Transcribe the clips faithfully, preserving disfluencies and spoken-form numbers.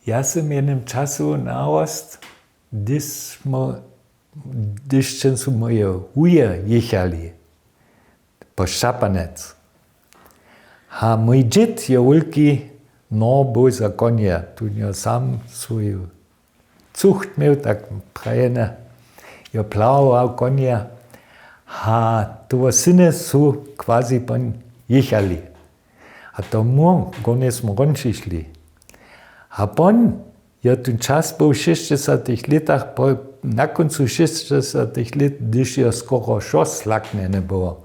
Ja sym w jednym času narost, hdyž smo hdyž su moje wuje jěchali po Šćapanec. A mój dźěd je wulki, no, był za konje, tu njo sam swój cucht měł, tak prajene, jo, plawował konje. A towo syny su quasi pon jěchali. A to mu, górnje smo ron přišli. A pon jo tón čas był w šěsćdźesatych lětach, po, na kóncu šěsćdźesatych lět, hdyž jo skoro wšo slaknjene było.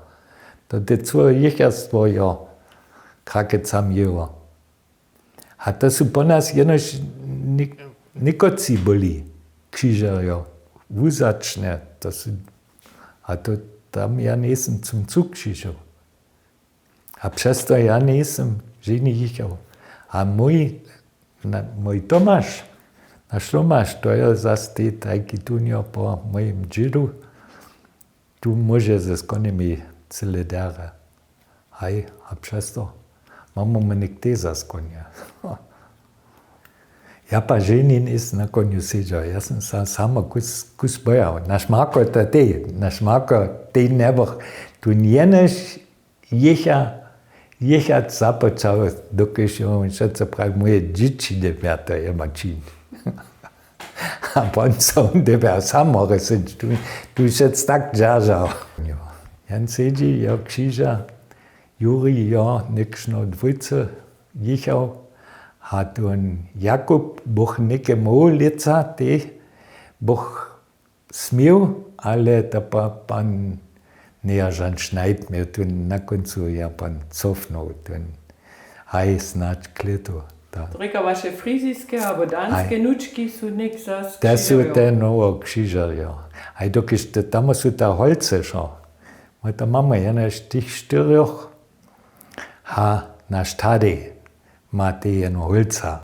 To te cyłe jěcharstwo jo krakec sam jěło. A to su po nas jenož něk-, někotři byli křižerjo, wuzačne, to su, a to tam ja njejsym zum cukřižow. A přez to ja njejsym ženje jěchał. A mój, na, mój Tomaš, naš Tomaš, to je zas tej tajki tón jo po mojim dźědu, tu móže z konjemi cyle derje. Haj, a přez to mamo my něk tej zas konje. Ja pa ženje njejsym na konju sedźał, ja sym sa samo kus, kus bojał. Naš Marko to tej, naš Marko tej njebych tu jenož jěcha, jěchac započał, dokelž jo wšetcy prawi, moje dźěći dyrbja to jema čiń. A pon so dyrbja samo rysyć, tu, tu wšetc tak dźeržał. Jan sedźi, jo, křiža, Juri, jo, někšno dwójce jěchał. A tón Jakub, bych něke móhł lětsa, tej bych směł, ale to pa, pan njejažan Schneid měł tu na kóncu, ja pan cofnął, ten haj snadź klětu. To rěka waše friziske abo danske nučki su něk zas te su křižerjo. Te nowo křižerjo. Haj dokelž te, tam su ta holce šo. My to mamy jenož tych štyrjoch. A naš tadej ma tej jeno holca.